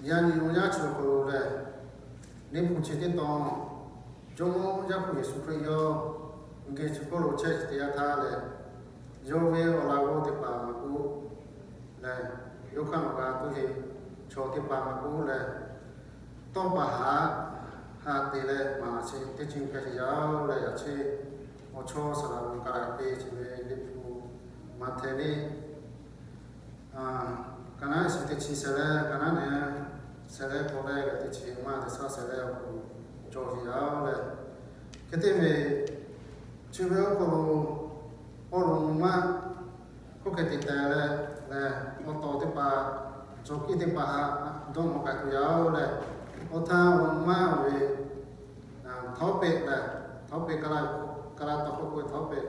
Yaꞈ nyi awˬ yanˇ chi awˬ hk'aw lo lehˬ, Liꞈ hpu chi teˇ tawn, Jawˇmawˇ Yaˇ hpu Yeˍsuˆ Hkriꞈ yawˇ miˬguiˬ chi hk'oˆ lo chehˇ chi teˇ yanˇ htaˇ lehˬ, yawˇ ve awˬ laꞈ g'awˇ teˇ hpaˍ maˇ k'oˆ lehˬ, yawˇ hk'aˇ nawˬ g'a tuˬ ve chaw teˇ hpaˍ maˇ k'oˆ lehˬ, tawˇ pa haꞈ haꞈ te leh maˍ laˬ chi teˇ ceuˬ hk'a shuˍ yaˇ-oˬ leh, yaꞈ chi awˬ chawˇ saˍ laꞈ g'awˇ kaˍ laꞈ te chi ve Liꞈ hpu Maꞈhtehˍ liꞈ ka naˉ shiˍ teˇ chi shehˍ leh ka naˉ nehˬ shehˍ leh k'awꞈ leh teˇ chi maˇ teˇ shaˉ shehˍ leh awˬ hk'aw lo cawˬ ve yaˇ-oˬ leh, hk'e te ve chi ve awˬ hk'aw lo awˬ lawn maˇ hk'oˆ hk'e te teh leh, leh awˬ taw teˇ hpaˍ, cawˬ kiˇ teˇ hpaˍ haꞈ dawˇ nawˬ k'ai tuˬ yaˇ-oˬ leh, awˬ htaˇ awˬ lawn maˇ ve ထောက်ပံ့ leh ထောက်ပံ့ ka la, ka la taw hk'oˆ k'oˆ ve ထောက်ပံ့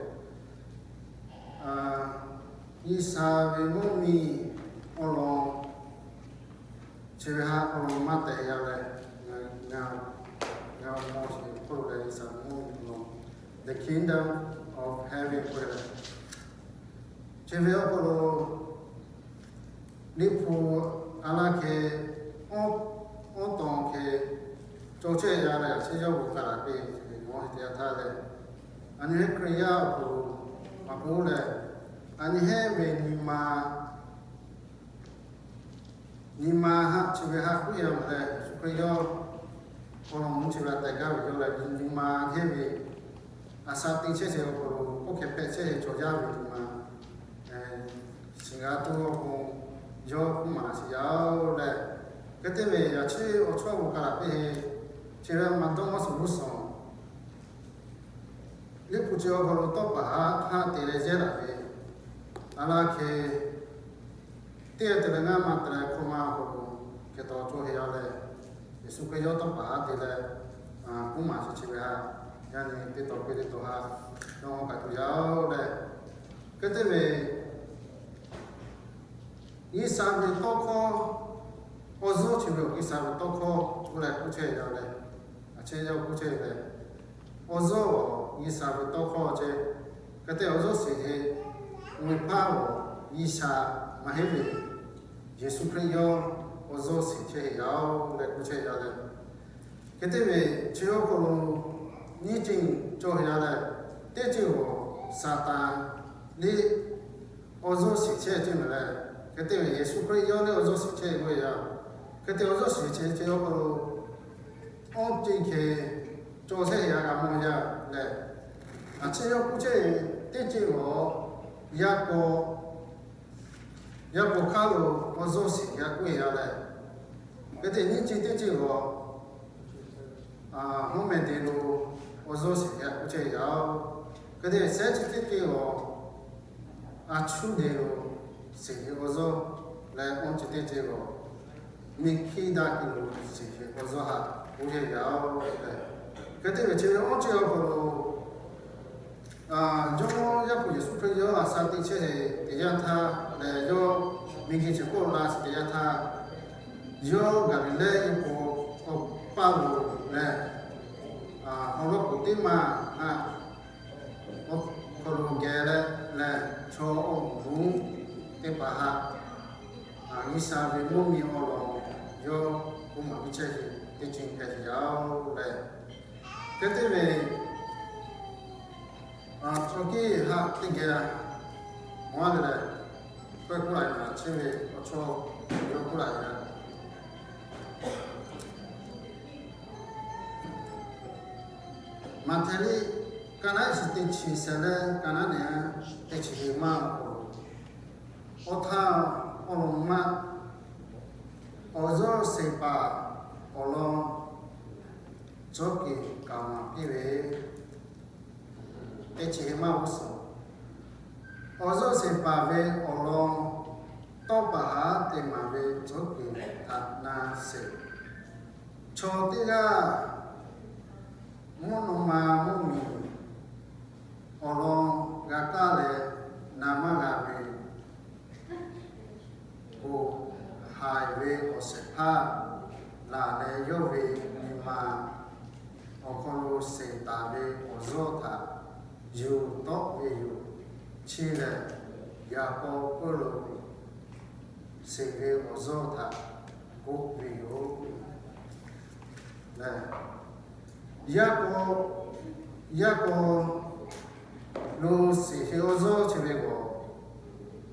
G'uiˬsha ve mvuhˇmiˬ awˬ lawn chi ve haꞈ awˬ lawn maˇ tehꞈ yaˇ leh, ngaˬ, ngaˬ mawˬ sheˍ hk'oˆ lo leh G'uiˬsha ve mvuhˇmiˬ awˬ lawn, the kingdom of heaven k'oˆ ve leh, chi ve awˬ hk'aw lo Liꞈ hpu a laˇ hk'e, awˬ, awˬ taw hk'e cawˬ chehˇ yaˇ leh, yaꞈ chi yawˇ hui kaˍ laꞈ te ve mawˬ ve teˇ yanˇ htaˇ leh, a nyi heˉ Hkriꞈ yaˇ awˬ hk'aw lo maˇ k'oˆ leh, a nyi heˉ ve nyi ma nyi ma haꞈ chi ve haꞈ k'oˆ yaˇ ve leh, Yeˍsuˆ Hkriꞈ yawˇ awˬ lawn mvuhˇ chi ve a tehˬ gaˇ ve yawˇ leh, nyi ma heˉ ve a shaꞈ teꞈ chehˇ ve awˬ hk'aw lo k'oˆ hk'e hpehꞈ chehˇ ve chaw yaˇ ve nyi ma shiˍ g'a tuˬ awˬ pon yawˇ k'oˆ maˍ laˬ sheˍ yaˇ-oˬ leh, hk'e te ve yaꞈ chi awˬ chawˇ g'awˇ kaˍ laꞈ te ve chi ve maˇ dawˇ maˇ suhˍ g'uˇ suhˍ Liꞈ hpu chi awˬ hk'aw lo tawˇ paˍ haꞈ haꞈ te leh yehˇ laˬ ve, a laˇ hk'e teˇ g'aˇ te leh ngaˇ maˇ te leh hkawˇ maˇ awˬ hk'aw lo hk'e taw cawˬ heˆ yaˇ leh, Yeˍsuˆ Hkriꞈ yawˇ tawˇ paˍ haꞈ te leh k'oˆ maˍ chi chi ve haꞈ, yaꞈ nyi teˇ taw peuˬ teˇ taw haꞈ dawˇ k'ai tuˬ yaˇ-oˬ leh, hk'e te ve G'uiˬsha ve tawˇ hkawˇ, awˬ zuhˇ chi ve awˬ G'uiˬsha ve tawˇ hkawˇ k'oˆ leh k'oˆ chehˇ yaˇ leh, a chehˇ yaˇ k'oˆ chehˇ leh, awˬ zuhˇ awˬ G'uiˬsha ve tawˇ hkawˇ ceh, hk'e te awˬ zuhˇ shiˍ heˆ, mvuhˇ hpaˇ awˬ G'uiˬsha maˇ heˆ ve, Yeˍsuˆ Hkriꞈ yawˇ awˬ zuhˇ shiˍ chehˇ heˆ yaˇ-oˬ leh k'oˆ chehˇ yaˇ leh, hk'e te ve chi awˬ hk'aw lo nyiˇ ceuˬ cawˬ heˆ yaˇ leh, teˇ ceuˬ awˬ Saˍtanˍ liˇ awˬ zuhˇ shiˍ chehˇ ceuˬ leh, hk'e te ve Yeˍsuˆ Hkriꞈ yawˇ liˇ awˬ zuhˇ shiˍ chehˇ ve yaˇ, hk'e te awˬ zuhˇ shiˍ chehˇ chi awˬ hk'aw lo awˬ ceuˬ hk'e cawˬ chehˇ heˆ yaˇ g'a mawˬ yaˇ leh, a chehˇ yaˇ k'oˆ chehˇ teˇ ceuˬ awˬ yaˇ k'aw, yaˇ k'aw hk'aˇ lo awˬ zuhˇ shiˍ yaˇ k'oˆ heˆ yaˇ leh, hk'e te nyiˇ ceuˬ teˇ ceuˬ awˬ mvuhˇ meh te lo awˬ zuhˇ shiˍ yaˇ k'oˆ chehˇ yaˇ-oˬ, hk'e te shehˉ ceuˬ teˇ ceuˬ awˬ a chuˇ de lo shiˍ ve awˬ zuhˇ leh, awˬ ceuˬ teˇ ceuˬ awˬ miˬ hkiˇ daꞈ kuiˬ lo shiˍ ve awˬ zuhˇ haꞈ k'oˆ chehˇ yaˇ-oˬ leh, hk'e te ve chi ve awˬ ceuˬ awˬ hk'aw lo Jawˇmawˇ Yaˇ hpu Yeˍsuˆ Hkriꞈ yawˇ a shaꞈ teꞈ chehˇ ve teˇ yanˇ htaˇ leh, yawˇ miˬguiˬ chi hk'oˆ la sheˍ teˇ yanˇ htaˇ, yawˇ Gaˍliˍlehˇ yawˇ k'o awˬ paˇ lo leh, awˬ lawn k'oˍ teˇ maˇ haꞈ awˬ hk'aw lo geh leh leh, chaw awˬ moˍ teˇ hpaˍ haꞈ G'uiˬsha ve mvuhˇmiˬ awˬ lawn yawˇ k'oˆ maˍ piˇ chehˇ ve teˇ ceuˬ hpehꞈ ve yaˇ-oˬ leh, hk'e te ve chaw kiˇ haꞈ teˇ geh maˇ le leh, k'oˆ laˇ ve chi ve awˬ chawˇ yawˇ k'oˆ laˇ ve Maꞈhtehˍ liˇ ka naˉ shiˍ teˇ chi shehˍ leh ka naˉ nehˬ teˇ chi hiˍ maˇ k'o, awˬ htaˇ awˬ lawn maˇ, awˬ zuhˇ sheˍ paˍ awˬ lawn cawˬ kuiˬ kaꞈ maˍ piˇ ve teˇ chi hiˍ maˇ g'uˇ suhˍ, awˬ zuhˇ sheˍ paˍ ve awˬ lawn tawˇ paˍ haꞈ te maˍ ve cawˬ kuiˬ htaꞈ na sheˍ. Chaw teˇ g'aˇ mvuhˇ naw ma mvuhˇmiˬ awˬ lawn g'a kaˇ leh na maˇ g'a ve k'o, haiˬ ve awˬ shehˍ hpaˇ laˬ leh yawˇ ve nyi ma awˬ hk'aw lo sheˍ taˍ ve awˬ zuhˇ htaꞈ yuˬ tawˆ ve yoˬ. Chi lehˬ, yaꞈ k'aw peuˬ lo sheˍ ve awˬ zuhˇ htaꞈ k'oˆ ve yoˬ. Lehˬ, yaˇ k'aw, yaˇ k'aw lo shiˍ hk'e awˬ zuhˇ chi ve g'awˬ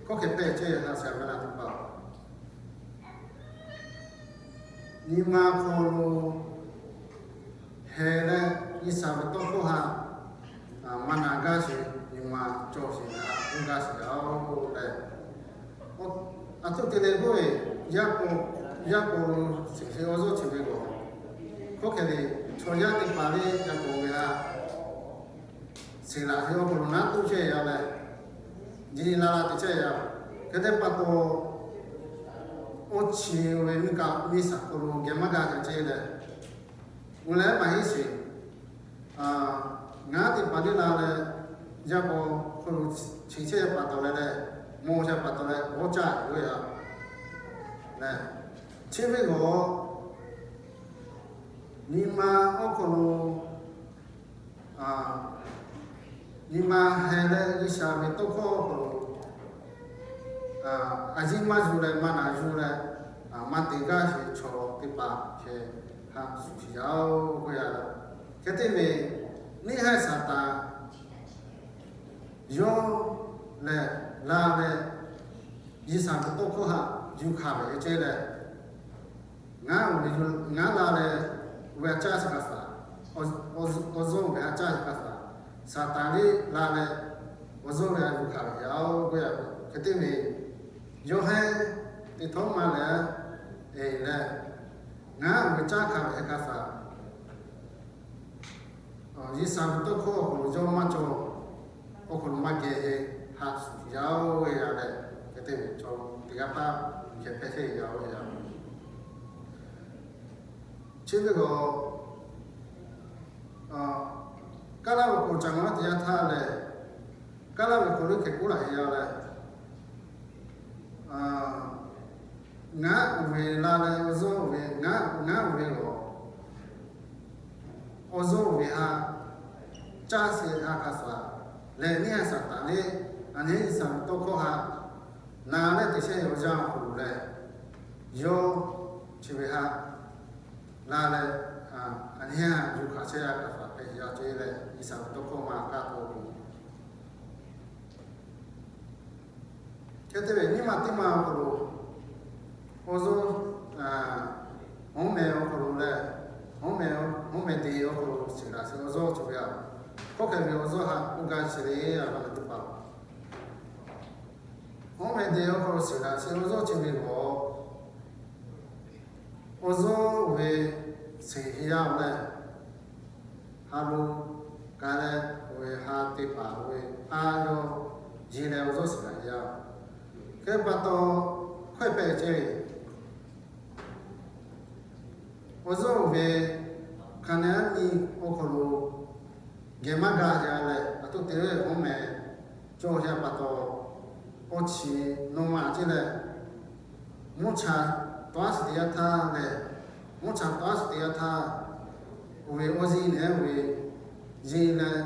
hkawˇ hk'e hpehꞈ chehˇ ve htaꞈ shaˍ ve laˇ teˇ hpaˍ, nyi ma hk'aw lo heh leh G'uiˬsha ve tawˇ hkawˇ htaꞈ maˇ na gaˇ sheˍ, nyi ma cawˬ sheˍ, a k'oˆ gaˇ sheˍ yaˇ-oˬ leh, aˬ htoꞈ te leh k'oˆ ve, yaˇ k'aw, yaˇ k'aw lo shiˍ hk'e awˬ zuhˇ chi ve g'awˬ hkawˇ hk'e le, chaw yaˇ teˇ hpaˍ le yaˇ k'aw ve htaꞈ shiˍ laꞈ hk'e awˬ hk'aw lo naˉ toˇ chehˇ yaˇ leh, nyi la la te chehˇ yaˇ. Hk'e te pa taw, awˬ chi ve miˬ kaꞈ miˬ shaˍ hk'aw lo geh maˇ g'a hk'e chehˇ leh, oˇ leh maˇ heˆ sheˍ. Ngaˬ teˇ hpaˍ le la leh, yaˇ k'aw hk'aw lo chi chehˇ pa taw leh leh, mawˬ chehˇ pa taw leh, g'awˇ caˇ ve yoˬ leh, chi ve g'awˬ nyi ma awˬ hk'aw lo, nyi ma heh leh G'uiˬsha ve tawˇ hkawˇ awˬ hk'aw lo, a yiˇ maˇ yuˬ leh maˇ na yuˬ leh, maˇ te gaˇ sheˍ chaw teˇ hpaˍ hk'e haꞈ shuˍ sheˍ yaˇ-oˬ k'oˆ yaˇ leh, hk'e te ve, neˇ haiˬ Saˍtanˍ yawˇ lehˬ la leh, G'uiˬsha ve tawˇ hkawˇ htaꞈ yuˬ hkanˍ ve hk'e chehˇ leh, ngaˬ la leh ve a caˇ sheˍ kaꞈ htaꞈ, awˬ zuhˇ ve a caˇ sheˍ kaꞈ htaꞈ, Saˍtanˍ le la leh awˬ zuhˇ ve a yuˬ hkanˍ ve yaˇ-oˬ k'oˆ yaˇ. Hk'e te ve, yawˇ heh te htawˇ ma leh, e leh, ngaˬ ve caˇ hkanˍ ve hk'e kaꞈ htaꞈ G'uiˬsha ve tawˇ hkawˇ awˬ hk'aw lo yawˇ maˇ cawˬ, awˬ hk'aw lo maˇ geh ve haꞈ shuˍ yaˇ-oˬ ve yaˇ leh, hk'e te ve chaw teˇ g'aˇ hpaˇ hk'e hpehꞈ chehˇ yaˇ-oˬ ve yaˇ. Chi ve g'awˬ, Kaˉlaˇ ve hk'aw caꞈ maˇ te yaˇ htaˇ lehˬ, Kaˉlaˇ ve hk'aw lo hk'e k'oˆ laˇ ve yaˇ leh, ngaˬ uiˍ ve la leh awˬ zuhˇ ve, ngaˬ uiˍ ve lawˬ, awˬ zuhˇ ve haꞈ caˇ sheˍ haꞈ kaꞈ htaꞈ lehˬ, neˇ haiˬ Saˍtanˍ le, a nyi G'uiˬsha ve tawˇ hkawˇ htaꞈ na leh te chehˇ ve awˬ yanˇ awˬ hk'aw lo lehˬ, yawˇ chi ve haꞈ la leh, a nyi haꞈ yuˬ hkanˍ chehˇ yaˇ kaꞈ htaꞈ hpehꞈ yaˇ ce leh, G'uiˬsha ve tawˇ hkawˇ maˇ kaˇ k'o, hk'e te ve nyiˇ maˬ teˇ maˬ awˬ hk'aw lo, awˬ zuhˇ, hawˉ meh awˬ hk'aw lo leh, hawˉ meh, hawˉ meh te awˬ hk'aw lo shiˍ laꞈ sheˍ awˬ zuhˇ chi ve a, hkawˇ hk'e ve awˬ zuhˇ haꞈ k'oˆ gaˇ sheˍ le, a va na teˇ hpaˍ, hawˉ meh te awˬ hk'aw lo shiˍ laꞈ sheˍ awˬ zuhˇ chi ve g'awˬ, awˬ zuhˇ ve sheˍ hk'e yaˇ-oˬ leh, ha lo ka leh, oˇ ve ha teˇ hpaˍ oˇ ve a yawˇ yeˬ leh awˬ zuhˇ shiˍ laꞈ yaˇ-oˬ. Hk'e pa taw, hkawehˇ pehˍ ceh ve awˬ zuhˇ ve hk'aˬ nehˉ nyi awˬ hk'aw lo geh maˇ gaˇ yaˇ leh, aˬ htoꞈ te ve hawˉ meh cawˬ yaˇ pa taw, awˬ chi nawˬ ma ce leh, mvuhˇ cha taw a shiˍ teˇ yanˇ htaˇ leh, mvuhˇ cha taw a shiˍ teˇ yanˇ htaˇ, oˇ ve awˬ yeˬ nehˉ oˇ ve yeˬ leh,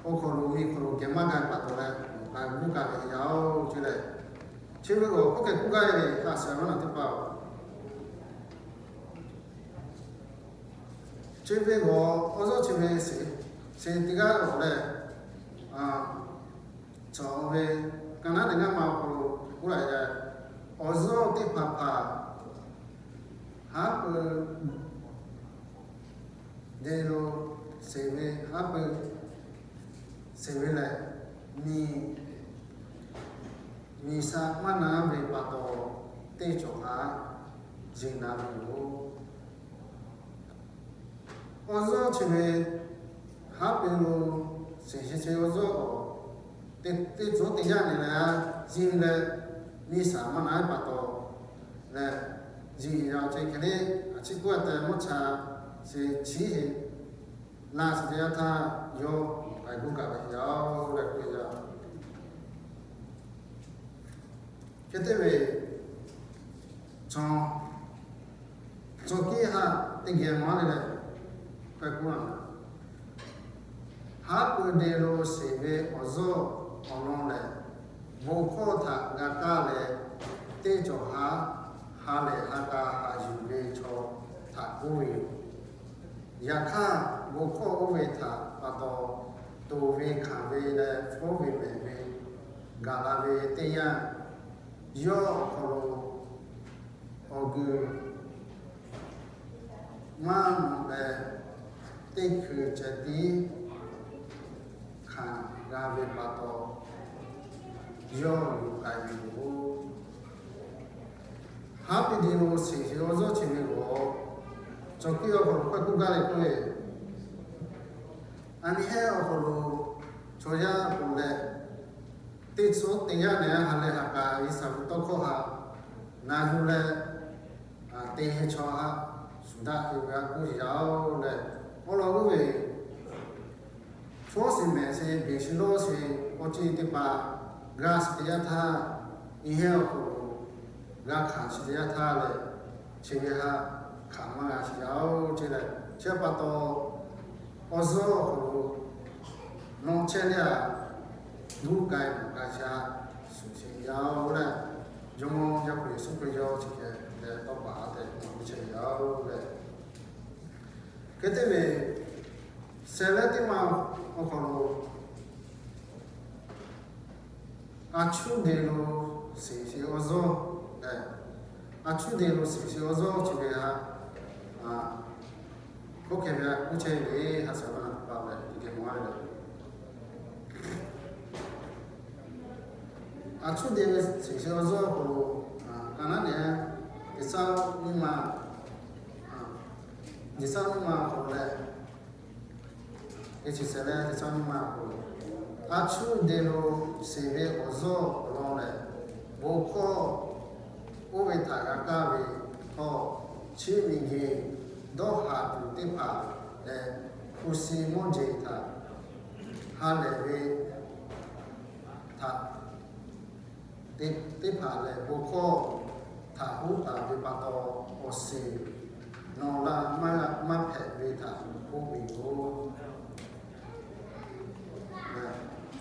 awˬ hk'aw lo miˬ hk'aw lo geh maˇ gaˇ pa taw leh, g'a g'uˇ kaꞈ ve yaˇ-oˬ ce leh, chi ve g'awˬ hkawˇ hk'e k'oˆ gaˇ ve le, a shaˍ ve naˬ teˇ hpaˍ-oˬ. Chi ve g'awˬ awˬ zuhˇ chi ve sheˍ, sheˍ teˇ g'aˇ lawˬ leh, cawˬ ve ka naˉ teˇ g'aˇ ma awˬ hk'aw lo k'oˆ laˇ yaˇ, awˬ zuhˇ teˇ hpaˍ hpaˍ haˉ pui de lo sheˍ ve, haˉ pui sheˍ ve lehˬ, miˬ, miˬ shaꞈ maˇ na ve pa taw, teˇ cawˬ haˉ yeˬ na ve yoˬ. Awˬ zuhˇ chi ve haˉ pui lo sheˍ sheˍ ce awˬ zuhˇ k'o, teˇ, teˇ cawˬ teˇ yanˇ nehˬ leh, yeˬ leh miˬ shaꞈ maˇ na ve pa taw leh, yeˬ yaˇ ce hk'e le, a ciˉ k'oˆ a tehꞈ mvuhˇ cha sheˍ chiˉ sheˍ laˇ sheˍ teˇ yanˇ htaˇ, yawˇ k'ai g'uˇ kaꞈ ve yaˇ-oˬ leh k'oˆ ve yaˇ. Hk'e te ve, cawˬ, cawˬ kiˇ haˉ teˇ geh maˇ le leh, k'ai k'oˆ laˇ, haˉ pui de lo sheˍ ve awˬ zuhˇ awˬ lawn lehˬ, bon hkawˇ htaꞈ g'a kaˇ leh, teˇ cawˬ haˉ ha lehˬ ha k'a haꞈ yuˬ ve chaw htaꞈ oˇ ve yoˬ. Yaꞈ hk'aˇ, bon hkawˇ oˇ ve htaꞈ pa taw, toˍ ve hkanˍ ve leh hpfuhˇ ve mehˍ ve gaˬ la ve teˇ yanˇ, yawˇ awˬ hk'aw lo awˬ guiˬ maˇ mawˬ leh, teˇ hkui ceh tiˉ hkanˍ g'a ve pa taw, yawˇ yuˬ k'ai ve yoˬ. Haˉ piˇ de lo shiˍ sheˍ awˬ zuhˇ chi ve g'awˬ, cawˬ kiˇ awˬ hk'aw lo hkawˇ k'oˆ gaˇ leh k'oˆ ve, a nyi heˉ awˬ hk'aw lo chaw yaˇ k'oˆ leh, teˇ tcuhˉ teˇ yanˇ leh ha leh ha k'aꞈ G'uiˬsha ve tawˇ hkawˇ htaꞈ na yuˬ leh, te heh chaw haˉ shuˍ daꞈ ve g'a k'oˆ yaˇ oˬ leh, awˬ lawn k'oˆ ve, hpfuhˇ shiˍ mehˍ shiˍ beˬ shiˍ lawˇ shiˍ awˬ ceuˬ teˇ hpaˍ g'a shiˍ teˇ yanˇ htaˇ, nyi heˉ awˬ hk'aw lo g'a hkanˍ shiˍ teˇ yanˇ htaˇ leh, chi ve haˉ hkanˍ maˇ g'a shiˍ yaˇ oˬ ce leh, chi pa taw, awˬ zuhˇ awˬ hk'aw lo nawˬ chehˇ leh a, luˇ k'ai mawˬ k'ai sha shuˍ sheˍ yaˇ oˬ leh, Jawˇmawˇ Yaˇ hpu Yeˍsuˆ Hkriꞈ yawˇ chi hk'e leh tawˇ paˍ a tehꞈ nawˬ ve chehˇ yaˇ oˬ leh, hk'e te ve, shehˍ leh teˇ ma awˬ hk'aw lo, a chuˇ de lo shiˍ sheˍ awˬ zuhˇ leh, a chuˇ de lo shiˍ sheˍ awˬ zuhˇ chi ve haˉ hk'oˆ hk'e ve a k'oˆ chehˇ ve haˉ shaˍ laˇ pa leh teˇ geh mawˬ a ve le. A chuˇ de ve shiˍ sheˍ awˬ zuhˇ awˬ hk'aw lo, a naˉ nehˬ, G'uiˬsha nyi ma, G'uiˬsha nyi ma awˬ hk'aw leh, teˇ chi shehˍ leh G'uiˬsha nyi ma awˬ hk'aw lo, a chuˇ de lo shiˍ ve awˬ zuhˇ awˬ lawn lehˬ, bon hkawˇ oˇ ve htaꞈ g'a kaˇ ve htawˇ, chi miˬ guiˬ dawˇ haˍ tuˬ teˇ hpaˍ leh, hpu shi mawˇ jeˬ htaꞈ ha lehˬ ve htaꞈ teˇ hpaˍ lehˬ, bon hkawˇ htaꞈ hoˉ taˍ ve pa taw, awˬ shiˍ nawˬ la maˇ hpehꞈ ve htaꞈ k'oˆ ve yoˬ.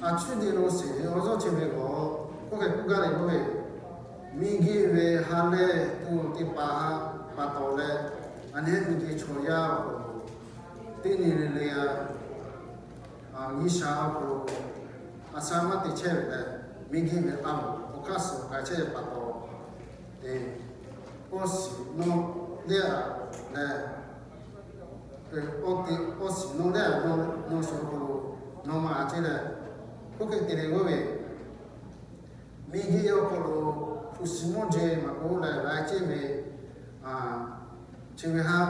A chuˇ de lo shiˍ ve awˬ zuhˇ chi ve g'awˬ, k'oˆ hk'e k'oˆ gaˇ leh k'oˆ ve, miˬ guiˬ ve ha lehˬ tuˬ teˇ hpaˍ pa taw leh, a nyi miˬ guiˬ chaw yaˇ awˬ hk'aw lo teˇ nyi le le a G'uiˬsha awˬ hk'aw lo a sha maˇ te chehˇ ve leh, miˬ guiˬ ve a loˍ awˬ hk'aˇ suh k'ai chehˇ ve pa taw, te awˬ shiˍ nawˬ lehˬ a leh, awˬ te awˬ shiˍ nawˬ lehˬ a nawˬ shu awˬ hk'aw lo nawˬ maˇ a chehˇ leh, k'oˆ hk'e te leh k'oˆ ve, miˬ guiˬ awˬ hk'aw lo hpu shi mawˇ jeˬ maˇ k'oˆ leh laiˉ ceuˬ ve, chi ve haˉ,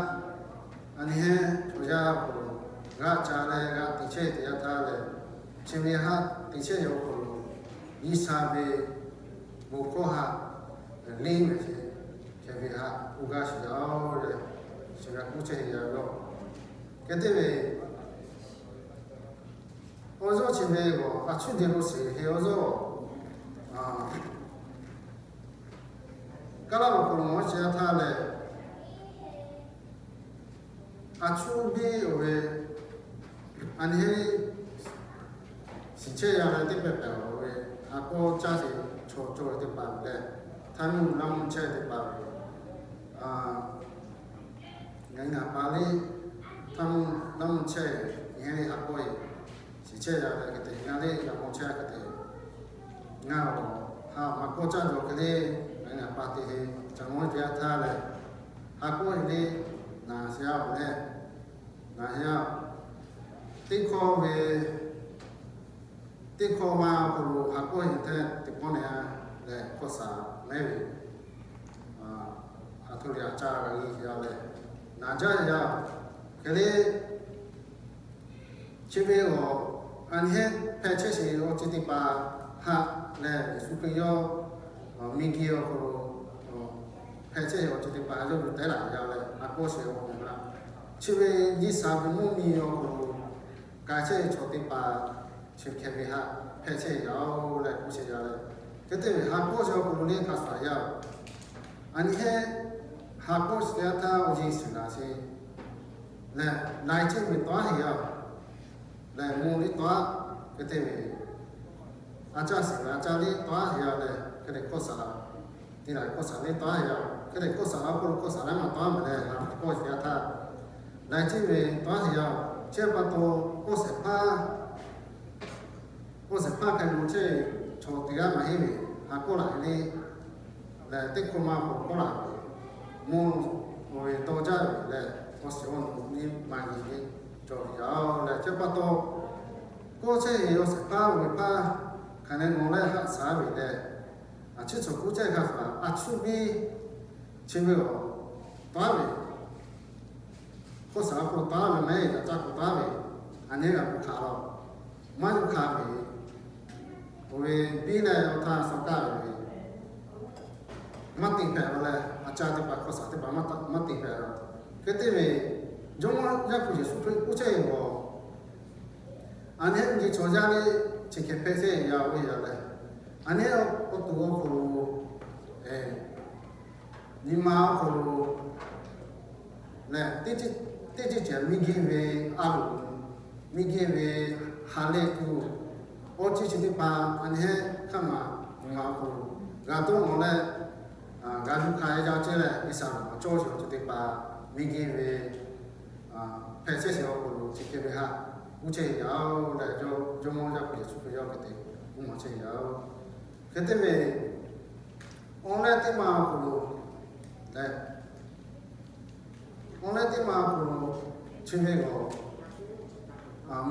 a nyi heˉ chaw yaˇ awˬ hk'aw lo g'a ca leh g'a te chehˇ teˇ yanˇ htaˇ leh, chi ve haˉ te chehˇ ve awˬ hk'aw lo G'uiˬsha ve bon hkawˇ haˉ lehˬ ve chi hk'e ve haˉ k'oˆ gaˇ shiˍ yaˇ oˬ leh, chi g'a k'oˆ chehˇ ve yaˇ yoˬ. Hk'e te ve, awˬ zuhˇ chi ve g'awˬ a chuˇ de lo shiˍ ve awˬ zuhˇ, Kaˉlaˇ awˬ hk'aw lo mawˬ chi a htaˇ lehˬ, a chuˇ biˇ oˬ ve, a nyi heˉ shiˍ chehˇ yaˇ leh teˇ pehˍ pehˍ oˬ ve, a kawˇ caˇ sheˍ chaw cawˬ ve teˇ hpaˍ leh, htaˇ miˇ laˇ mvuhˇ chehˇ teˇ hpaˍ ve, ngaˬ hui ngaˬ pa liˇ htaˇ miˇ laˇ mvuhˇ chehˇ, nyi heˉ ve a kawˇ e shiˍ chehˇ yaˇ leh hk'e te, ngaˬ liˇ g'a mawˬ chehˇ hk'e te, ngaˬ awˬ ha maˇ kawˇ caˇ jaw hk'e le, ngaˬ hui ngaˬ pa te he ca mawˬ teˇ yanˇ htaˇ lehˬ, ha kawˇ e le naˬ sheˍ yaˇ oˬ leh, naˬ sheˍ yaˇ, teˇ hkawˇ ve teˇ hkawˇ ma awˬ hk'aw lo ha kawˇ e teˇ teˇ pawˆ nehˬ lehˬ hkawˇ shaˍ mehˉ ve, a htoꞈ le a caˇ g'a ve yaˇ lehˬ, naˬ jaˇ yaˇ hk'e le, chi ve awˬ, a nyi heˉ hpehꞈ chehˇ sheˍ awˬ ceuˬ teˇ hpaˍ haꞈ lehˬ, Yeˍsuˆ Hkriꞈ yawˇ miˬ guiˬ awˬ hk'aw lo hpehꞈ chehˇ sheˍ awˬ ceuˬ teˇ hpaˍ yawˇ hui tehˉ laˬ yaˇ leh, a kawˇ sheˍ awˬ hk'aw lo, chi ve G'uiˬsha ve mvuhˇ miˬ awˬ hk'aw lo k'ai chehˇ ve chaw teˇ hpaˍ chi hk'e ve haꞈ hpehꞈ chehˇ yaˇ oˬ leh k'oˆ sheˍ yaˇ leh, hk'e te ve ha kawˇ sheˍ awˬ hk'aw lo le hk'a shaˍ yaˇ oˬ. A nyi heˉ ha kawˇ sheˍ teˇ yanˇ htaˇ awˬ yeˬ shiˍ laˬ sheˍ lehˬ, laiˉ ceuˬ ve tawˉ heˍ yaˇ lehˬ, mvuhˇ liˇ tawˉ, hk'e te ve a caˇ shiˍ ve a caˇ liˇ tawˉ heˍ yaˇ lehˬ, hk'e te hkawˇ shaˍ, te laˬ hkawˇ shaˍ liˇ tawˉ heˍ yaˇ, hk'e te hkawˇ shaˍ awˬ hk'aw lo hkawˇ shaˍ laiˉ maˬ tawˉ mehˍ leh, ha kawˇ sheˍ teˇ yanˇ htaˇ Laiˉ ceuˬ ve tawˇ a sheˍ yaˇ, chi pa taw, k'oˆ shehˍ hpaˇ, k'oˆ shehˍ hpaˇ hk'e lo chehˇ ve chaw teˇ g'aˇ maˇ heˆ ve, ha k'oˆ laꞈ le, leh teˇ hkawˇ maˇ k'oˆ laꞈ ve, mvuhˇ ve dawˇ jaˇ ve leh, awˬ shiˍ awˬ nu nyi ma nyi ve cawˬ ve yaˇ leh, chi pa taw, k'oˆ chehˇ ve awˬ shehˍ hpaˇ ve hpaˇ hk'aˬ ne nawˬ leh haꞈ shaˍ ve leh, a ciˉ cawˬ k'oˆ chehˇ hk'a hpaˍ a cuˇ biˇ chi ve awˬ taˍ ve hk'oˆ shaˍ k'o taˍ ve mehˉ, yaꞈ caˇ k'o taˍ ve, a nyi g'a k'o hk'aˬ lo maˇ yuˬ hk'a ve, oˇ ve biˇ leh awˬ htaˇ suh kaˇ ve, maˇ te hpehꞈ la leh, a caˇ teˇ hpaˍ hk'oˆ shaˍ teˇ hpaˍ maˇ te hpehꞈ la. Hk'e te ve, Jawˇmawˇ Yaˇ hpu Yeˍsuˆ Hkriꞈ k'oˆ chehˇ ve awˬ, a nyi nyi chaw yaˇ le, chi hk'e hpehꞈ chehˇ yaˇ ve yaˇ leh, a nyi awˬ to awˬ hk'aw lo, nyi ma awˬ hk'aw lo leh, teˇ ceuˬ ceuˬ miˬ guiˬ ve a loˍ, miˬ guiˬ ve ha lehˬ tuˬ, awˬ ceuˬ chi teˇ hpaˍ a nyi hk'aˇ maˬ nyi ma awˬ hk'aw lo g'a dawˇ nawˬ leh, g'a yuˬ hk'a yaˇ ceh leh, G'uiˬsha ve awˬ cawˇ sheˍ awˬ ceuˬ teˇ hpaˍ miˬ guiˬ ve hpehꞈ chehˇ sheˍ awˬ hk'aw lo chi hk'e ve haꞈ k'oˆ chehˇ yaˇ leh, Jawˇmawˇ Yaˇ hpu Yeˍsuˆ Hkriꞈ yawˇ hk'e te k'oˆ maˍ chehˇ yaˇ. Hk'e te ve, awˬ leh teˇ ma awˬ hk'aw lo leh, awˬ leh teˇ ma awˬ hk'aw lo chi ve g'awˬ,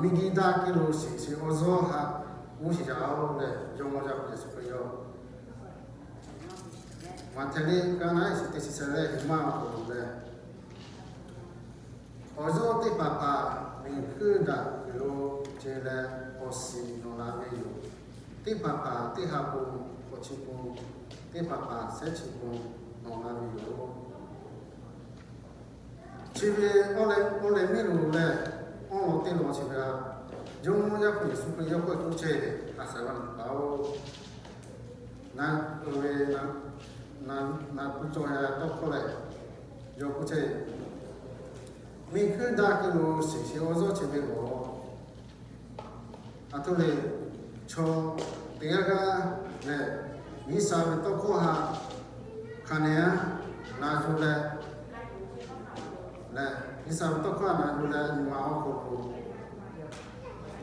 miˬ guiˬ daꞈ kehˬ lo shiˍ shiˍ awˬ zuhˇ haꞈ k'oˆ sheˍ yaˇ leh, Jawˇmawˇ Yaˇ hpu Yeˍsuˆ Hkriꞈ yawˇ Maꞈhtehˍ liꞈ ka naˉ iˉ shiˍ teˇ chi shehˍ leh hiˍ maˇ awˬ hk'aw lo leh, awˬ zuhˇ teˇ hpaˍ hpaˍ miˬ hkuiˇ daꞈ kehˬ lo ceh leh awˬ shiˍ nawˬ la ve yoˬ. Teˇ hpaˍ hpaˍ teˇ ha bon, hk'awꞈ chi bon, teˇ hpaˍ hpaˍ shehˉ chi bon nawˬ la ve yoˬ. Chi ve awˬ leh miˇ lo leh, awˬ lawn teˇ lawn chi ve a, Jawˇmawˇ Yaˇ hpu Yeˍsuˆ Hkriꞈ yawˇ k'oˆ chehˇ ve a shaˍ laꞈ paˍ-oˬ, na, na pu cawˬ yaˇ tawˇ hkawˇ leh, yawˇ k'oˆ chehˇ ve, miˬ hkuiˇ daꞈ kehˬ lo shiˍ shiˍ awˬ zuhˇ chi ve lawˬ. Aˬ htoꞈ le, chaw teˇ g'aˇ g'aˇ lehˬ, G'uiˬsha ve tawˇ hkawˇ haꞈ hk'aˬ ne a na yuˬ leh, leh G'uiˬsha ve tawˇ hkawˇ haꞈ na yuˬ leh nyi ma awˬ hk'aw lo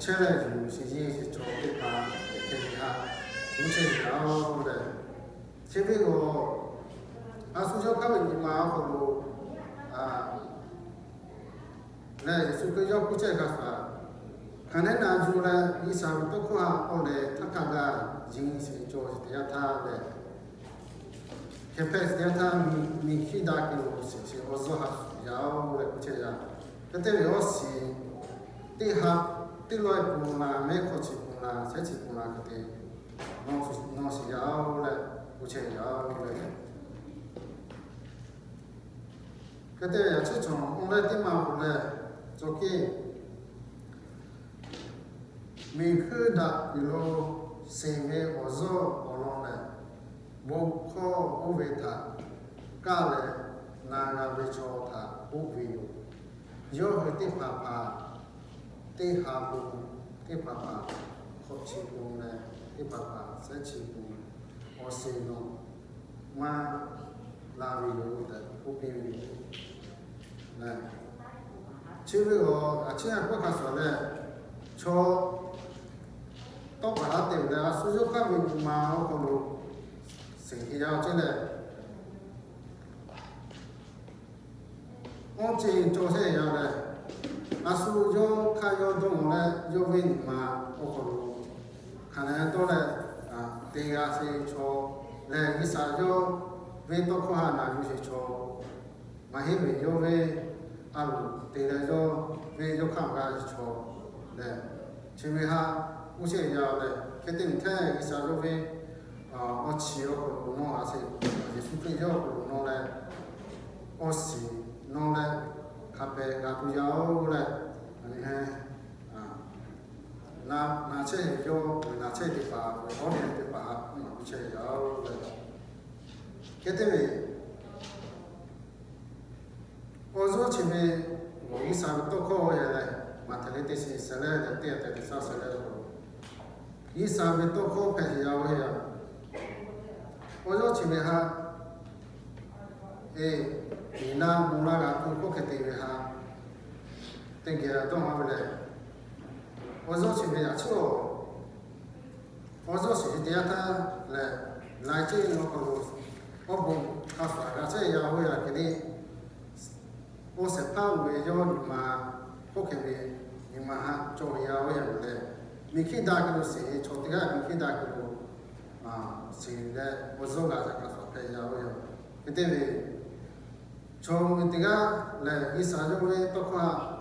chehˇ leh yuˬ shiˍ yeˬ shiˍ chaw teˇ hpaˍ hk'e te haꞈ k'oˆ chehˇ ve yoˬ leh, chi ve lawˬ, a shu yawˇ hk'aˇ ve nyi ma awˬ hk'aw lo leh Yeˍsuˆ Hkriꞈ yawˇ k'oˆ chehˇ hk'a hpaˍ, hk'aˬ ne na yuˬ leh G'uiˬsha ve tawˇ hkawˇ haꞈ awˬ leh htaˇ hk'a gaˬ yeˬ shiˍ cawˬ shiˍ teˇ yanˇ htaˇ leh, hk'e hpehꞈ shiˍ teˇ yanˇ htaˇ, miˬ hkiˇ daꞈ kehˬ lo shiˍ shiˍ awˬ zuhˇ haꞈ yaˇ-oˬ leh k'oˆ chehˇ yaˇ. Hk'e te ve awˬ shiˍ teˇ ha, teˇ lawˇ e pon la, mehˉ hk'awꞈ chi pon la, shehˉ chi pon la hk'e te nawˬ shiˍ yaˇ-oˬ leh k'oˆ chehˇ yaˇ-oˬ leh, hk'e te ve yaꞈ chehˇ cawˬ awˬ leh teˇ ma k'o leh, cawˬ kehˬ miˬ hkuiˇ daꞈ kehˬ lo shiˍ ve awˬ zuhˇ awˬ lawn lehˬ, bon hkawˇ oˇ ve htaꞈ kaˇ leh na g'a ve chaw htaꞈ k'oˆ ve yoˬ. Yawˇ hui teˇ hpaˍ hpaˍ teˇ ha bon, teˇ hpaˍ hpaˍ hk'awꞈ chi bon leh, teˇ hpaˍ hpaˍ shehˉ chi bon awˬ shiˍ nawˬ maˇ la ve yoˬ tehꞈ k'oˆ piˇ ve yoˬ. Chi ve awˬ a ciˉ a k'oˆ hk'a shuˍ leh, chaw tawˇ hpaˍ haˉ te ve leh, a shu yawˇ hk'aˇ ve nyi ma awˬ hk'aw lo shiˍ heˆ yaˇ ceh leh, awˬ ceuˬ cawˬ sheˍ yaˇ leh, a shu yawˇ hk'aˇ yawˇ dawˇ nawˬ leh yawˇ ve nyi ma awˬ hk'aw lo hk'aˬ ne dawˇ leh, teˇ g'aˇ sheˍ chaw leh G'uiˬsha yawˇ ve tawˇ hkawˇ haꞈ na yuˬ sheˍ chaw maˇ heˆ ve, yawˇ ve a loˍ te leh yawˇ ve yawˇ hk'aˇ g'a sheˍ chaw leh, chi ve haꞈ k'oˆ sheˍ yaˇ leh, hk'e te ve hteˇ G'uiˬsha yawˇ ve awˬ chi awˬ hk'aw lo nawˬ a sheˍ, Yeˍsuˆ Hkriꞈ yawˇ awˬ hk'aw lo nawˬ leh awˬ shiˍ nawˬ leh hk'a pehꞈ g'a tuˬ yaˇ-oˬ leh, a nyi he na chehˇ ve yawˇ ve na chehˇ teˇ hpaˍ ve awˬ leh teˇ hpaˍ haꞈ k'oˆ maˍ piˇ chehˇ yaˇ-oˬ leh, hk'e te ve awˬ zuhˇ chi ve g'awˬ G'uiˬsha ve tawˇ hkawˇ yaˇ leh, Maꞈhtehˍ liꞈ teˇ chi shehˍ leh teˇ a tehꞈ teˇ shaˉ shehˍ leh, G'uiˬsha ve tawˇ hkawˇ hpehꞈ sheˍ yaˇ ve yoˬ. Awˬ zuhˇ chi ve haꞈ, e, miˬ na mvuh laˇ g'a tuˬ hkawˇ hk'e te ve haꞈ, teˇ geh dawˇ haˍ ve lehˬ, awˬ zuhˇ shiˍ ve yaꞈ chiˉ-oˬ, awˬ zuhˇ shiˍ ve teˇ yanˇ htaˇ lehˬ, laiˉ ceuˬ awˬ hk'aw lo awˬ bon hk'a shuˍ g'a chehˇ yaˇ oˇ ve yaꞈ hk'e le, awˬ shehˍ hpaˇ oˇ ve yawˇ nyi ma hk'oˆ hk'e ve nyi ma haꞈ cawˬ ve yaˇ oˇ ve lehˬ, miˬ hkiˇ daꞈ hk'e lo shiˍ ve chaw teˇ g'aˇ miˬ hkiˇ daꞈ hk'e lo shiˍ leh awˬ zuhˇ g'a htaꞈ hk'a shuˍ hpehꞈ yaˇ oˇ ve. Hk'e te ve, chaw ve teˇ g'aˇ lehˬ, G'uiˬsha yawˇ ve tawˇ hkawˇ htaꞈ,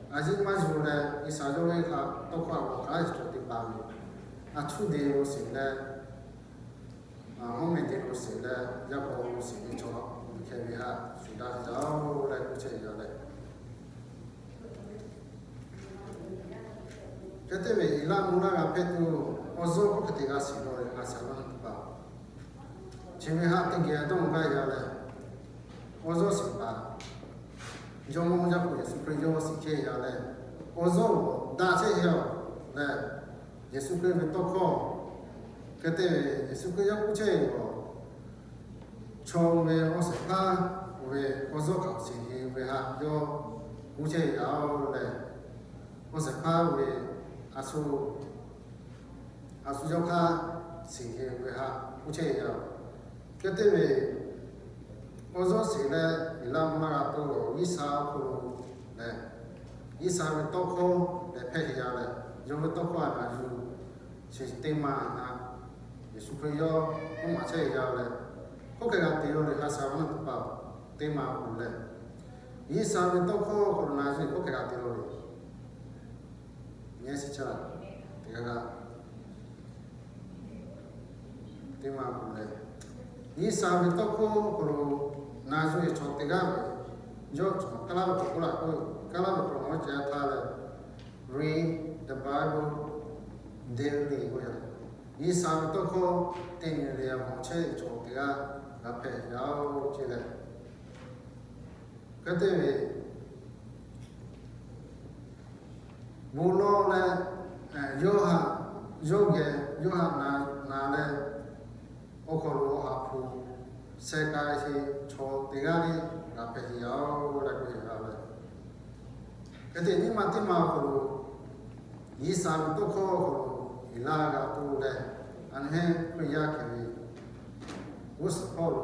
a yiˉ maˇ yuˬ leh G'uiˬsha yawˇ ve htaꞈ tawˇ hkawˇ htaꞈ k'awꞈ k'aˉ shiˍ cawˬ teˇ hpaˍ ve, a htuˇ de lo shiˍ leh, hawˉ meh te lo shiˍ leh, yaˇ paw lo shiˍ ve chaw, miˬ hkeh ve htaꞈ shuˍ daꞈ jaˇ-oˬ leh k'oˆ chehˇ yaˇ leh, hk'e te ve Eˍlaˆ mvuhˇ naˆ g'a hpehꞈ tuˬ, awˬ zuhˇ hk'oˆ hk'e te g'a shiˍ law ve ha shaˍ laˇ tuˬ pa, chi ve htaꞈ teˇ geh dawˇ gaˇ yaˇ leh, awˬ zuhˇ shiˍ paˍ Jawˇmawˇ Yaˇ hpu Yeˍsuˆ Hkriꞈ yawˇ shiˍ chehˇ yaˇ leh, awˬ zuhˇ daꞈ chehˇ yaˇ leh, Yeˍsuˆ Hkriꞈ ve tawˇ hkawˇ, hk'e te ve Yeˍsuˆ Hkriꞈ yawˇ k'oˆ chehˇ ve, chaw ve awˬ shehˍ hpaˇ oˇ ve awˬ zuhˇ hk'aˬ shiˍ ve htaꞈ yawˇ k'oˆ chehˇ yaˇ-oˬ leh, awˬ shehˍ hpaˇ oˇ ve a shu a shu yawˇ hk'aˇ shiˍ ve htaꞈ k'oˆ chehˇ yaˇ-oˬ. Hk'e te ve, awˬ zuhˇ shiˍ leh Eˍlaˆ mvuhˇ naˆ g'a tuˬ G'uiˬsha awˬ hk'aw lo lehˬ, G'uiˬsha ve tawˇ hkawˇ lehˬ hpehꞈ yaˇ leh, yawˇ ve tawˇ hkawˇ htaꞈ yuˬ chi teˇ maˬ htaꞈ Yeˍsuˆ Hkriꞈ yawˇ k'oˆ maˍ chehˇ yaˇ leh, hk'oˆ hk'e g'a te law ve ha shaˍ laˇ tuˬ pa, teˇ maˬ awˬ hk'aw lo lehˬ, G'uiˬsha ve tawˇ hkawˇ awˬ hk'aw lo na yuˬ hk'oˆ hk'e g'a te law ve, nyi shi caˇ teˇ g'aˇ g'aˇ teˇ maˬ awˬ hk'aw lo lehˬ, G'uiˬsha ve tawˇ hkawˇ awˬ hk'aw lo na yuˬ ve chaw teˇ g'aˇ ve, yawˇ cawˬ kaˉ laˇ ve hk'aw k'oˆ laˇ k'o, kaˉ laˇ ve hk'aw lo ceh htaˇ lehˬ, read the Bible daily k'oˆ yaˇ, G'uiˬsha ve tawˇ hkawˇ teˇ nyi le a mawˬ chehˇ ve chaw teˇ g'aˇ g'a hpehꞈ yaˇ-oˬ ce leh, hk'e te ve bon lawˇ leh, yawˇ haꞈ, yawˇ geh yawˇ haꞈ na leh, awˬ hk'aw lo awˬ ha hpu sheh k'ai sheˍ chaw teˇ g'aˇ le g'a hpehꞈ yaˇ-oˬ leh k'oˆ ve, hk'e te nyiˇ maˬ teˇ maˬ awˬ hk'aw lo G'uiˬsha ve tawˇ hkawˇ awˬ hk'aw lo Eˍlaˆ g'a tuˬ leh, a nyi heˆ Hkriꞈ yaˇ hkeh ve g'uˇ suhˍ hpawˇ lo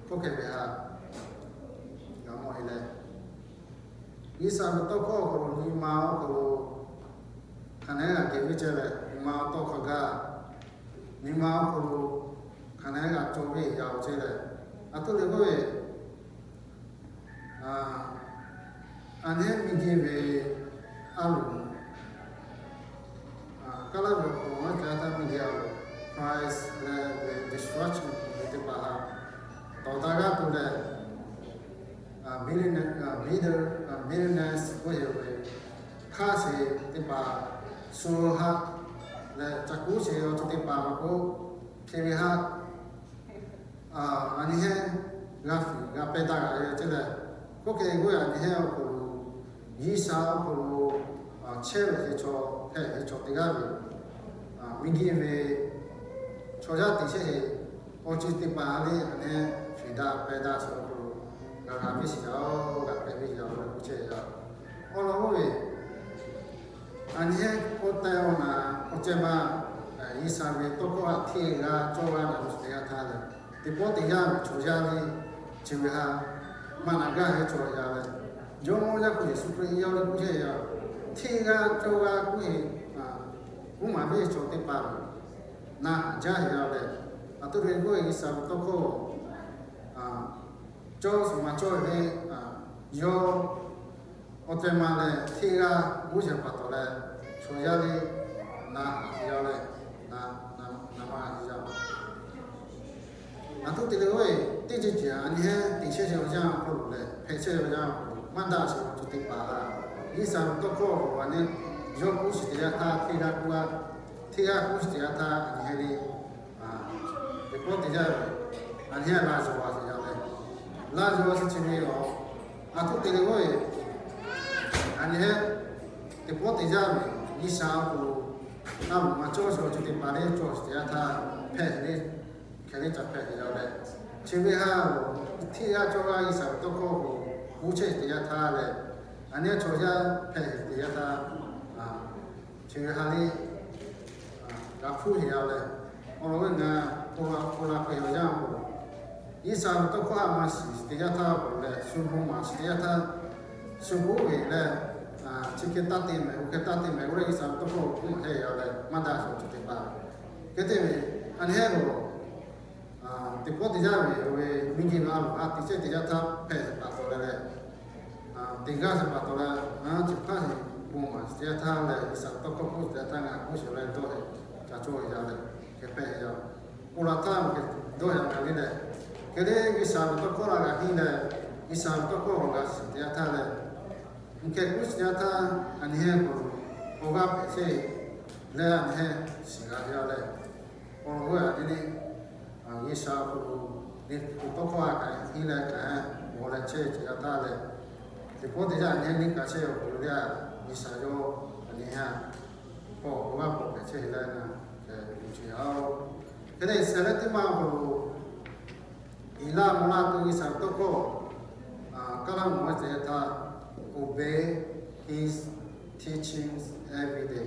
hk'oˆ hk'e ve htaꞈ g'a mawˬ e leh, G'uiˬsha ve tawˇ hkawˇ awˬ hk'aw lo nyi ma awˬ hk'aw lo hk'aˬ nehˉ g'a kehˬ ve ce leh, nyi ma awˬ tawˇ hk'a gaˇ, nyi ma awˬ hk'aw lo hk'aˬ nehˉ g'a cawˬ ve yaˇ-oˬ ce leh, a htoꞈ le k'oˆ ve, a nyi heˆ miˬguiˬ ve a loˍ, kaˉ laˇ ve awˬ hk'aw lo maˇ ca taˇ miˬguiˬ a loˍ, prize leh ve destruction ve teˇ hpaˍ htaꞈ tawˍ taˍ g'aˇ tuˬ leh, bitter, bitterness k'oˆ ve, hk'aˇ sheˍ teˇ hpaˍ, shu haꞈ leh ca kuˉ sheˍ ve awˬ ceuˬ teˇ hpaˍ maˇ k'oˆ, hk'e ve htaꞈ a nyi heˆ g'a fiˍ g'a pehˇ daꞈ g'a ve ce leh, hk'oˆ hk'e k'oˆ ve a nyi heˆ awˬ hk'aw lo, G'uiˬsha awˬ hk'aw lo chehˇ ve chaw, hpehꞈ ve chaw teˇ g'aˇ ve, miˬguiˬ ve chaw yaˇ teꞈ chehˇ ve awˬ ceuˬ teˇ hpaˍ le a nyi heˆ fiˍ daꞈ pehˇ daꞈ sheˍ awˬ hk'aw lo g'a g'a piˇ sheˍ yaˇ-oˬ, g'a pehˇ piˇ yaˇ-oˬ leh k'oˆ chehˇ yaˇ-oˬ. Awˬ lawn k'oˆ ve, a nyi heˆ k'oˆ teh awˬ na, k'oˆ ceh ma, G'uiˬsha ve tawˇ hkawˇ htaꞈ hteˇ g'aˇ cawˇ g'aˇ na lo teˇ g'aˇ htaˇ leh, teˇ pawˆ teˇ yanˇ ve chaw yaˇ le, chi ve htaꞈ maˇ na gaˇ ve chaw yaˇ leh, Jawˇmawˇ Yaˇ hpu Yeˍsuˆ Hkriꞈ yawˇ leh k'oˆ chehˇ yaˇ, hteˇ g'aˇ cawˇ g'aˇ k'oˆ ve, k'oˆ maˍ ve chaw teˇ hpaˍ naˬ haˍ jaˇ ve yaˇ leh, a htoꞈ ve k'oˆ ve G'uiˬsha ve tawˇ hkawˇ cawˇ shuˍ ma cawˇ ve le, yawˇ awˬ teh ma leh hteˇ g'aˇ g'uˇ shehˍ hpaˍ taw leh, chaw yaˇ le naˬ haˍ jaˇ leh, naˬ maˇ haˍ jaˇ. A htoꞈ te leh k'oˆ ve, teˇ ceuˬ ceuˬ a nyi heˆ teꞈ chehˇ ve awˬ yanˇ awˬ hk'aw lo leh hpehꞈ chehˇ ve awˬ yanˇ awˬ hk'aw lo maˇ daꞈ sheˍ ve awˬ ceuˬ teˇ hpaˍ htaꞈ, G'uiˬsha ve tawˇ hkawˇ awˬ hk'aw lo a nyi, yawˇ k'oˆ shiˍ teˇ yanˇ htaˇ hteˇ g'aˇ k'oˆ g'aˇ, hteˇ g'aˇ k'oˆ shiˍ teˇ yanˇ htaˇ a nyi heˆ le, teˇ pawˆ teˇ yanˇ ve a nyi heˆ laˇ yaw a sheˍ yaˇ leh, laˇ yaw a sheˍ chi ve a, a htoꞈ te leh k'oˆ ve, a nyi heˆ teˇ pawˆ teˇ yanˇ ve G'uiˬsha awˬ hk'aw lo a loˍ ma cawˇ sheˍ awˬ ceuˬ teˇ hpaˍ le cawˇ sheˍ teˇ yanˇ htaˇ hpehꞈ le, hkeh le ca hpehꞈ sheˍ yaˇ leh, chi ve htaꞈ hteˇ g'aˇ cawˇ g'aˇ G'uiˬsha ve tawˇ hkawˇ awˬ hk'aw lo k'oˆ chehˇ sheˍ teˇ yanˇ htaˇ leh, Aˬ nyi chaw yaˇ hpehꞈ ve teˇ yanˇ htaˇ, chi ve ha lehˬ g'a hpuˇ heˍ yaˇ leh, awˬ lawn ve ngaˬ awˬ laˬ hpehꞈ ve awˬ yanˇ k'o, G'uiˬsha ve tawˇ hkawˇ htaꞈ maˇ shiˍ teˇ yanˇ htaˇ k'o leh, shu bon maˍ shiˍ teˇ yanˇ htaˇ, shu bon ve leh, chi hk'e taˇ te mehˍ, oˇ hk'e taˇ te mehˍ, oˇ leh G'uiˬsha ve tawˇ hkawˇ k'oˆ maˍ hehˍ yaˇ leh maˇ daꞈ shuˍ cawˬ teˇ hpaˍ. Hk'e te ve, aˬ nyi hehˉ k'o, teˇ pawˆ teˇ yanˇ ve oˇ ve miˬguiˬ a loˍ a teꞈ chehˇ teˇ yanˇ htaˇ hpehꞈ ve pa taw leh leh, teˇ g'aˇ ve pa taw leh, chi hpaˇ ve bon maˍ teˇ yanˇ htaˇ leh G'uiˬsha tawˇ hkawˇ k'oˆ teˇ yanˇ htaˇ ngaˬ k'oˆ sheˍ leh dawˇ leh ca cawˇ ve yaˇ leh, hk'e hpehꞈ yaˇ. Oˇ laˬ htaˇ hk'e dawˇ yaˇ kaꞈ le leh, hk'e le G'uiˬsha ve tawˇ hkawˇ la g'a henˇ leh, G'uiˬsha ve tawˇ hkawˇ awˬ g'a shiˍ teˇ yanˇ htaˇ leh, mvuhˇ hkeh kuˉ shiˍ teˇ yanˇ htaˇ, aˬ nyi hehˉ k'o, awˬ g'aˇ hpehꞈ chehˇ leh aˬ nyi hehˉ shiˍ g'a yaˇ leh, awˬ lawn ve aˬ nyi le, G'uiˬsha awˬ hk'aw lo liꞈ hpu tawˇ hkawˇ a kaꞈ henˇ leh kaꞈ, awˬ leh chehˇ teˇ yanˇ htaˇ leh, teˇ pawˆ teˇ yanˇ aˬ nyi le kaꞈ chehˇ awˬ hk'aw lo le, G'uiˬsha yawˇ aˬ nyi hehˉ k'awꞈ awˬ g'aˇ k'awꞈ hpehꞈ chehˇ leh na, hk'e le shehˍ leh teˇ maˇ awˬ hk'aw lo Eˍlaˆ mvuhˇ laˇ tuˬ G'uiˬsha ve tawˇ hkawˇ, Kaˇlaˇ mvuhˇ teˇ yanˇ htaˇ, obey his teachings every day.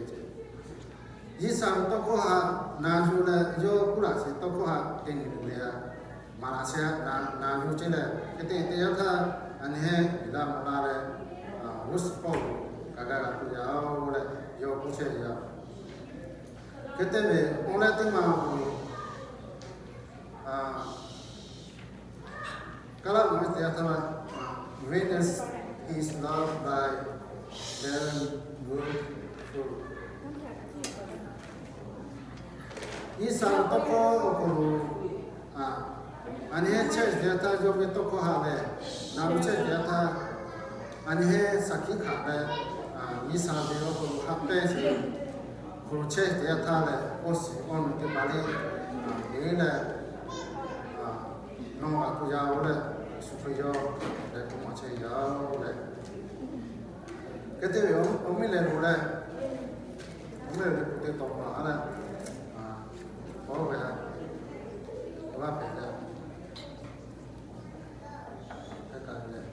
G'uiˬsha ve tawˇ hkawˇ htaꞈ na yuˬ leh, yawˇ kuˇ laꞈ sheˍ tawˇ hkawˇ htaꞈ te nyi ve le, maˍ laꞈ sheˍ htaꞈ na yuˬ ceˇ leh, hk'e te teˇ yanˇ htaˇ aˬ nyi hehˉ Eˍlaˆ mvuhˇ laˇ leh, g'uˇ suhˍ hpawˇ lo kaꞈ g'a g'a tuˬ yaˇ oˬ leh yawˇ k'oˆ chehˇ ve yaˇ. Hk'e te ve, awˬ leh teˇ maˇ awˬ hk'aw lo Kaˇlaˇ mvuhˇ teˇ yanˇ htaˇ, witness his love by bearing good fruit. G'uiˬsha ve tawˇ hkawˇ awˬ hk'aw lo aˬ nyi hehˉ chehˇ teˇ yanˇ htaˇ yawˇ ve tawˇ hkawˇ htaꞈ lehˬ, na ve chehˇ teˇ yanˇ htaˇ, aˬ nyi hehˉ shaˍ hkiˆ hkanˍ leh, G'uiˬsha ve awˬ hk'aw lo ha pehˇ sheˍ hk'aw lo chehˇ teˇ yanˇ htaˇ lehˬ, awˬ shiˍ awˬ nu teˇ hpaˍ le, teˇ leh nawˬ g'a tuˬ yaˇ oˬ leh, Yeˍsuˆ Hkriꞈ yawˇ leh k'oˆ maˍ chehˇ yaˇ oˬ leh, hk'e te ve awˬ miˇ lehˬ lo leh, awˬ miˇ lehˬ lo k'o teˇ tawˍ maˍ leh, k'awꞈ ve ha, awˬ laˇ hpehꞈ leh, hk'e kaꞈ leh,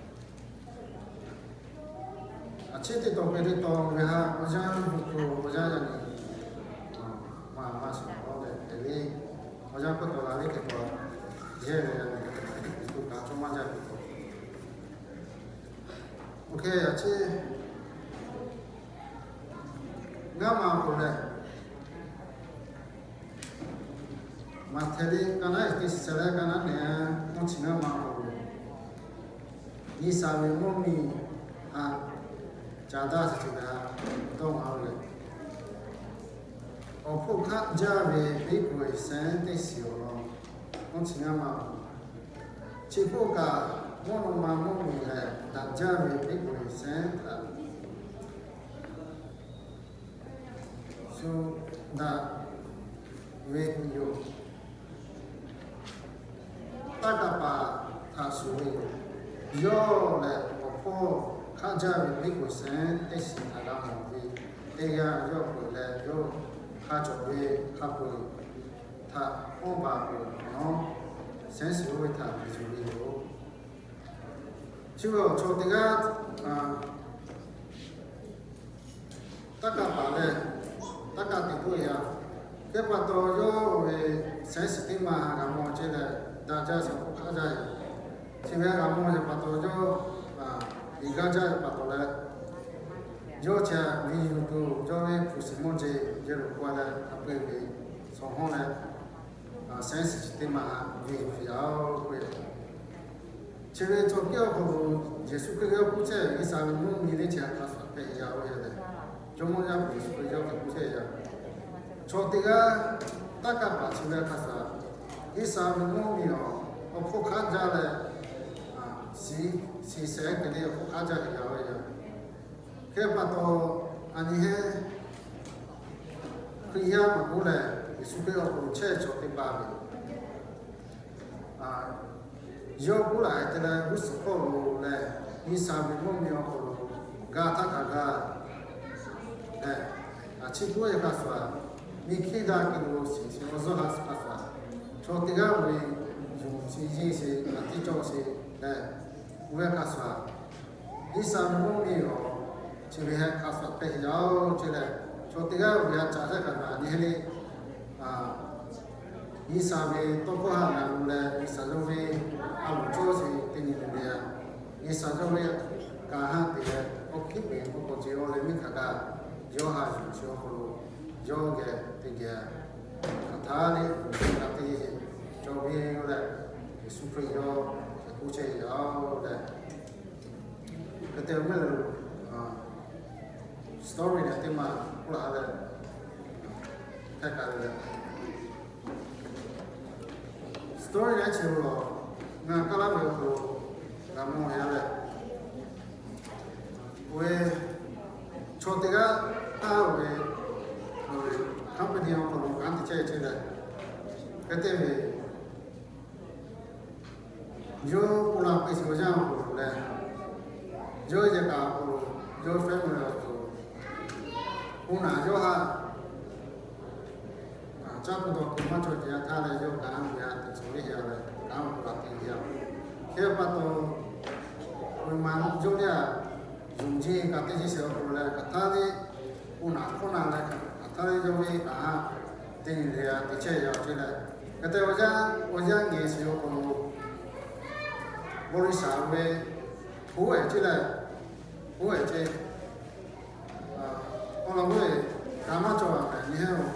a ciˉ teˇ tawˍ hk'e teˇ tawˍ ve ha, awˬ yanˇ hui k'o awˬ yanˇ yaˇ nyi maˇ maˇ shiˍ k'awꞈ leh hk'e le, awˬ yanˇ hk'oˆ tawˍ la le hk'e k'awꞈ yehˇ ve yaˇ nyi, to kaꞈ cawˇ maˇ jaˇ ve k'o, oˇ hk'e a ciˉ ngaˇ ma k'o leh, Maꞈhtehˍ liꞈ ka naˉ teˇ chi shehˍ leh ka naˉ nehˬ, awˇ chi ngaˇ ma awˬ hk'aw lo, G'uiˬsha ve mvuhˇ miˬ htaꞈ ca daˇ chi teˇ g'aˇ dawˇ ma ve, awˬ hpfuhˇ hk'aˆ jaˇ ve biˇ kuˬ eˬ shehˍ teˇ shiˍ awˬ lawn, awˇ chi ngaˇ ma awˬ hk'aw, chi hpfuhˇ kaꞈ mvuhˇ naw ma mvuhˇ miˬ lehˬ daꞈ jaˇ ve biˇ kuˬ eˬ shehˍ htaꞈ shu daꞈ ve yoˬ. Taˇ kaˍ paˍ htaꞈ shuˍ ve yoˬ. Yawˇ lehˬ awˬ hpfuhˇ hk'aˆ jaˇ ve biˇ kuˬ shehˍ teˇ shiˍ htaꞈ g'a mawˬ ve teˇ yanˇ, yawˇ peuˬ leh yawˇ hk'a cawˬ ve hk'a peu-eˬ htaꞈ awˇ baˬ peuˬ nawˉ, shehˍ shiˍ oˇ ve htaꞈ yuˬ ve yoˬ. Chi ve awˬ chaw teˇ g'aˇ taˇ kaˍ paˍ leh, taˇ kaˍ teꞈ k'oˆ yaˇ, hk'e pa taw yawˇ ve shehˍ shiˍ teˇ ma g'a mawˬ chehˇ leh, daꞈ jaˇ sheˍ hpfuhˇ hk'aˆ jaˇ ve. Chi ve g'a mawˬ ve pa taw yawˇ iˍ gaˇ jaˇ ve pa taw leh, yawˇ chi ve yuˬ tuˬ yawˇ ve hpu shiˍ mawˇ jeˬ yehˬ lo k'oˆ leh, a peu-eˬ ve shawˍ hawˇ leh, shehˍ shiˍ chi teˇ ma ve yuˬ ve yaˇ-oˬ k'oˆ ve. Chi ve chaw hk'e awˬ hk'aw lo Yeˍsuˆ Hkriꞈ yawˇ k'oˆ chehˇ ve, G'uiˬsha ve mvuhˇ miˬ le chi hk'a shuˍ hpehꞈ yaˇ oˬ ve leh, Jawˇmawˇ Yaˇ hpu Yeˍsuˆ Hkriꞈ yawˇ hk'e k'oˆ chehˇ yaˇ. Chaw teˇ g'aˇ taˇ kaˍ paˍ chi ve hk'a shuˍ, G'uiˬsha ve mvuhˇ miˬ awˬ hpfuhˇ hk'aˆ jaˇ leh, shiˍ shiˍ shehˍ hk'e le awˬ hpfuhˇ hk'aˆ jaˇ ve yaˇ oˬ ve yaˇ. Hk'e pa taw, aˬ nyi hehˉ Hkriꞈ yaˇ maˇ k'oˆ leh, Yeˍsuˆ Hkriꞈ awˬ hk'aw lo chehˇ chaw teˇ hpaˍ ve yawˇ k'oˆ laꞈ-e te leh g'uˇ suhˍ hpawˇ lo leh, G'uiˬsha ve mvuhˇ miˬ awˬ hk'aw lo g'a htaˇ kaꞈ g'a leh, a ciˉ k'oˆ ve hk'a shuˍ, miˬ hkiˇ daꞈ kehˬ lo shiˍ shiˍ awˬ zuhˇ ha shiˍ hk'a shuˍ, chaw teˇ g'aˇ ve yonˍ shiˍ yeˇ shiˍ a tiˉ cawˇ shiˍ leh, oˇ ve hk'a shuˍ G'uiˬsha ve mvuhˇmiˬ awˬ chi ve heh hk'a shuˍ hpehꞈ yaˇ-oˬ ce leh, chaw teˇ g'aˇ ve a caꞈ htaˇ kaꞈ ngaˬ nyi le, G'uiˬsha ve tawˇ hkawˇ haꞈ ngaˬ lo leh G'uiˬsha yawˇ ve a loˍ cawˇ sheˍ teˇ nyi le le a, G'uiˬsha yawˇ ve kaꞈ haˉ te leh, awˬ hkiˉ peꞈ k'o k'awꞈ ce awˬ leh miˇ hk'aˬ kaꞈ yawˇ haꞈ yuˬ sheˍ awˬ hk'aw lo, yawˇ geh teˇ geh hk'aˬ htaˇ le, teˇ geh cawˬ ve yoˬ leh, Yeˍsuˆ Hkriꞈ yawˇ hk'e k'oˆ chehˇ ve yoˬ leh, hk'e te ve maˇ heˆ, story lehˬ teˇ maˬ k'oˆ laˇ leh, hk'e kaꞈ leh, story lehˬ chi ve lawˬ, ngaˬ kaˇ laˇ ve awˬ hk'aw lo g'a mawˬ yaˇ leh, oˇ ve chaw teˇ g'aˇ taˇ ve company awˬ hk'aw lo kanˉ te chehˇ chehˇ leh, hk'e te ve yawˇ k'oˆ laˇ piˇ sheˍ ve yaˇ awˬ hk'aw lo leh, yawˇ yehˬ kaꞈ awˬ hk'aw lo, yawˇ family awˬ hk'aw lo, oˇ naˬ yawˇ haꞈ caˇ k'oˆ dawˬ tuˬ maˇ cawˬ ce yaˇ htaˇ leh, yawˇ kaꞈ a ve a teꞈ cawˬ ve yaˇ leh, kaꞈ a k'oˆ laˇ te ve yaˇ. Hk'e pa taw, oˇ ve ma yawˇ le a, yonˍ jiˇ kaꞈ teˇ jiˇ sheˍ awˬ hk'aw lo leh hk'aˬ htaˇ le, oˇ naˬ hk'oˆ na leh hk'aˬ htaˇ le yawˇ ve kaꞈ a teˇ nyi le a teꞈ chehˇ yaˇ ce leh, hk'e te awˬ yanˇ, awˬ yanˇ nyi sheˍ awˬ hk'aw lo, บริษัท ve hpu ehˍ ce leh, hpu ehˍ ce awˬ lawn k'oˆ ve, kaꞈ maˇ cawˬ a kaꞈ nyi heˆ-oˬ.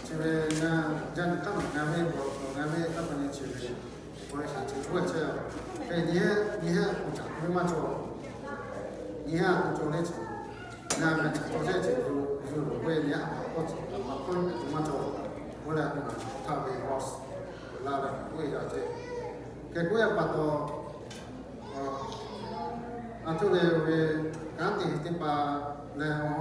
Chi ve ngaˬ jaˇ nyi hk'aˇ nawˬ ngaˬ ve bawˬ nawˬ ngaˬ ve kaˇ pa nyi chi ve บริษัท chi hpu ehˍ chehˇ a. Hk'e nyi heˆ, nyi heˆ k'o caꞈ k'oˆ ve maˇ cawˬ. Nyi heˆ a k'o cawˬ le chi, ngaˬ ve caꞈ cawˬ chehˇ chi yuˬ loˬ k'oˆ ve nyi heˆ a k'o, a k'oˆ ve maˇ cawˬ. K'oˆ leh k'o naˬ htaˇ ve boss laˇ leh k'oˆ ve yaˇ ce. Hk'e k'oˆ ve pa taw, a htoˆ leh ve kanˉ te teˇ hpaˍ leh, a,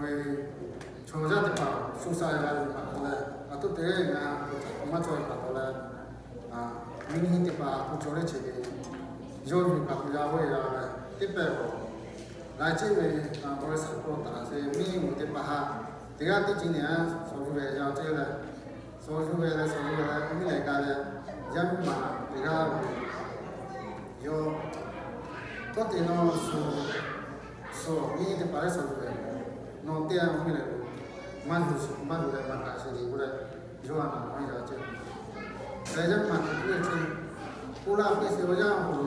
ve chaw yaˇ teˇ hpaˍ shu sha ve maꞈ k'aw leh, a htoˆ te ngaˬ maˇ cawˬ ve pa taw leh, miˇ nyi teˇ hpaˍ a htoˆ cawˬ le ce ve, yawˇ yuˬ kaꞈ k'oˆ yaˇ ve yaˇ leh teˇ pehˍ awˬ laiˉ ceuˬ ve บริษัท k'o taˍ sheˍ miˇ nyi teˇ hpaˍ haꞈ teˇ g'aˇ teˇ ceuˬ nyi a shawˍ yuˬ ve yaˇ ce leh, shawˍ yuˬ ve leh shawˍ yuˬ ve leh miˇ lehˬ ka leh, yaˇ miˇ ma teˇ g'aˇ ve yawˇ tawˇ te nawˬ shu, shu miˇ teˇ hpaˍ leh shawˍ yuˬ ve, nawˬ teˇ g'aˇ miˇ lehˬ, maˇ yuˬ maˇ yuˬ leh maˇ kaꞈ sheˍ le k'oˆ leh, yawˇ a naˬ maˇ yaˇ ce. Leh yaˇ miˇ ma teˇ g'aˇ ce, k'oˆ laˇ piˇ sheˍ awˬ yanˇ awˬ hk'aw lo,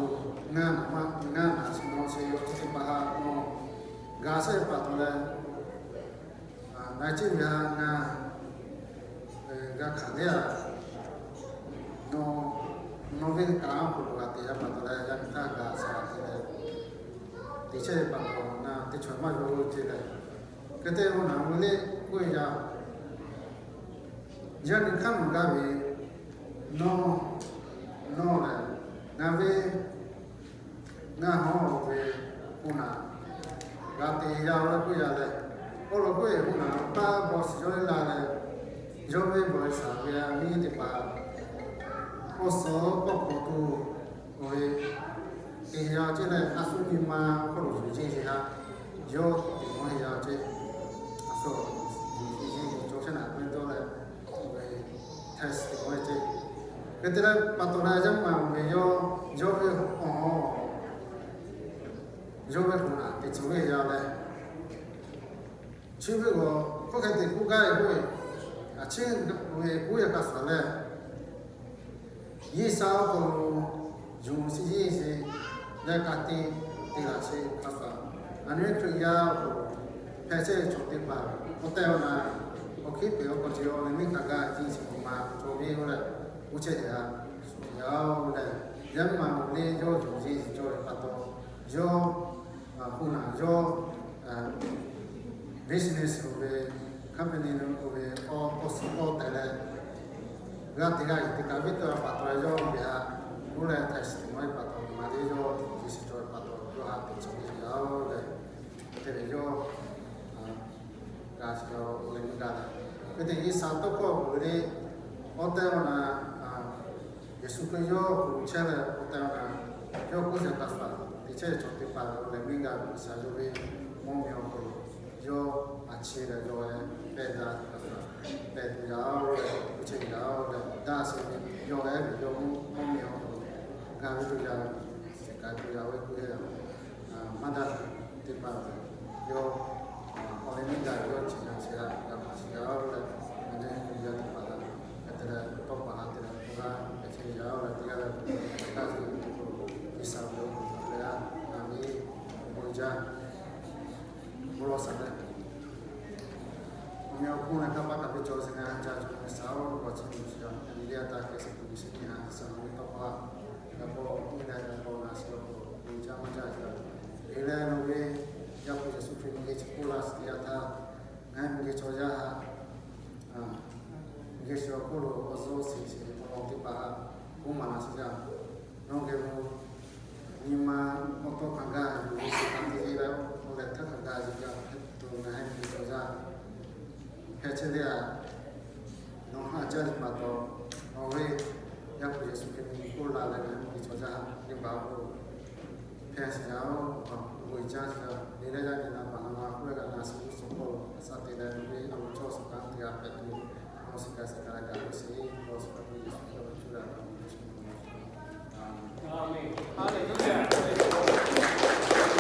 ngaˬ naˬ maˇ ngaˬ naˬ chi nawˬ sheˍ yawˇ chi teˇ hpaˍ haꞈ nawˬ g'a shehˆ ve pa taw leh, na ciˉ ve a ngaˬ g'a hkanˍ le a, nawˬ, nawˬ ve kaꞈ awˬ hk'aw lo g'a te yaˇ pa taw leh, yaˇ miˇ htaˇ g'a sha te leh, teꞈ chehˇ ve pa taw na teˇ chaw maˇ yawˇ ce leh, hk'e te ve naˬ ve le k'oˆ ve yaˇ, yaˇ miˇ hk'aˇ maˬ gaˇ ve, nawˬ, nawˬ lehˬ, ngaˬ ve ngaˬ hawˉ ve k'oˆ naˬ g'a te yaˇ ve k'oˆ yaˇ leh, awˬ lawn k'oˆ ve k'oˆ naˬ paˇ บริษัท yawˇ le la leh, yawˇ ve บริษัท ve a miˇ teˇ hpaˍ awˬ suhˍ k'awꞈ k'oˆ tuˬ, oˇ ve te yaˇ ce leh a shu nyi ma hk'aw lo yuˬ ce ce ha, yawˇ teꞈ maˇ yaˇ ce, a shu yuˬ ce ce cawˬ chehˇ naˬ k'oˆ dawˇ leh, oˇ ve test teꞈ maˇ ce. Hk'e te leh pa taw leh yaˇ miˇ ma ve yawˇ, yawˇ ve awˬ, yawˇ ve k'oˆ naˬ teꞈ cawˬ ve yaˇ leh, chi ve g'awˬ hk'oˆ hk'e te k'oˆ gaˇ ve k'oˆ ve, a ciˉ ve k'oˆ ve hk'a shuˍ leh, G'uiˬsha awˬ hk'aw lo yonˍ sheˍ yeˇ sheˍ leh ka tiꞈ te laˬ sheˍ hk'a shuˍ, a nyi Hkriꞈ yaˇ awˬ hk'aw lo hpehꞈ chehˇ ve chaw teˇ hpaˍ awˬ tehˬ awˬ na, awˬ hkiˉ peꞈ awˬ hk'aw ce awˬ leh miˇ htaꞈ g'a jiˇ sheˍ k'o ma cawˬ ve yoˬ leh, k'oˆ chehˇ a, shu yaˇ oˬ leh, yaˇ miˇ ma le yawˇ yonˍ yeˇ sheˍ cawˬ ve pa taw, yawˇ k'oˆ naˬ yawˇ business lo ve, company lo ve, awˬ suhˍ k'awꞈ teh leh, g'a teꞈ g'a yuˬ teꞈ kaꞈ ve teˇ g'aˇ pa taw leh yawˇ ve haꞈ k'oˆ leh htaiˍ shiˍ teꞈ maˇ ve pa taw, maˇ le yawˇ yonˍ sheˍ cawˬ ve pa taw, yawˇ haꞈ teꞈ cawˬ ve yaˇ oˬ leh, hk'e te ve yawˇ g'a sheˍ yaˇ oˬ leh miˇ g'a leh, hk'e te G'uiˬsha tawˇ hkawˇ awˬ hk'aw lo le, awˬ tehˬ awˬ na Yeˍsuˆ Hkriꞈ yawˇ k'oˆ chehˇ leh awˬ tehˬ awˬ na, yawˇ k'oˆ shehˍ hpaˇ suhˍ teꞈ chehˇ ve chaw teˇ hpaˍ leh awˬ leh miˇ g'a ve G'uiˬsha yawˇ ve mvuhˇmiˬ awˬ hk'aw lo, yawˇ a chi leh yawˇ ehˉ pehˇ daꞈ ve pa taw, pehˇ tuˬ yaˇ oˬ leh, k'oˆ chehˇ yaˇ oˬ leh, daꞈ sheˍ ve yawˇ ehˉ ve yawˇ mvuhˇmiˬ awˬ hk'aw lo G'a ve tuˬ yaˇ, shiˍ kaꞈ tuˬ yaˇ ve k'oˆ ve, maˇ daꞈ teˇ hpaˍ yawˇ awˬ leh neˇ gaˬ yawˇ chi htaꞈ chi htaꞈ g'a hpaꞈ shiˍ yaˇ-oˬ leh, ngaˬ leh tuˬ yaˇ teˇ hpaˍ htaꞈ hk'e te leh tawˇ pa ha te leh k'oˆ g'a hpehꞈ chehˇ yaˇ-oˬ leh, teˇ g'aˇ leh teˇ g'aˇ kaˇ zuhꞈ tuˬ k'o, G'uiˬsha ve awˬ hk'aw lo hpehꞈ g'a, ngaˬ ve bon jaˇ bon lawˬ shaˍ leh, awˬ meh awˬ hponˇ leh kanˇ paˆ kaꞈ ve cawˬ sheˍ ngaˬ ha ca cawˬ ve G'uiˬsha-oˬ, k'awꞈ chi tuˬ shiˍ yaˇ, a liˇ a taˇ hk'e sheˍ tuˬ ve sheˍ nyi ha G'uiˬsha ngaˬ ve tawˇ pa g'a paw nyi leh g'a paw na shiˍ awˬ hk'aw lo bon jaˇ maˇ jaˇ yaˇ, e leh nawˬ ve Yaˇ hpu Yeˍsuˆ Hkriꞈ miˬ guiˬ chi k'oˆ laˇ shiˍ teˇ yanˇ htaˇ, ngaˬ hui miˬ guiˬ chaw yaˇ htaꞈ miˬ guiˬ chi awˬ hk'oˆ lo awˬ zuhˇ shiˍ shiˍ awˬ lawn teˇ hpaˍ htaꞈ k'oˆ maˍ laˇ shiˍ yaˇ, nawˬ geh lo nyi ma awˬ tawˇ hk'a gaˇ yuˬ ve shiˍ htaꞈ te ve leh, awˬ leh htaˇ hk'a gaˇ yuˬ gaˇ hpehꞈ tuˬ ngaˬ hui miˬ guiˬ chaw yaˇ hpehꞈ chehˇ ve aꞈ, nawˬ ha jaˇ ve pa taw, awˬ ve Yaˇ hpu Yeˍsuˆ Hkriꞈ miˬ guiˬ k'oˆ la leh ngaˬ hui miˬ guiˬ chaw yaˇ htaꞈ venˇ baˆ k'o hpehꞈ shiˍ yaˇ-oˬ, awˬ bon jaˇ shiˍ yaˇ, e leh yaˇ nyi na paˍ na ma k'oˆ leh g'a na shiˍ g'uˇ suhˍ hk'oˆ lo a shaꞈ te leh, nawˬ ve awˬ lawn chaw suhˍ kanˉ te g'a hpehꞈ tuˬ, awˬ suhˍ kaꞈ suhˍ kaꞈ leh kaꞈ k'oˆ shiˍ, awˬ suhˍ kaꞈ k'oˆ Yeˍsuˆ Hkriꞈ awˬ meh cuˇ leh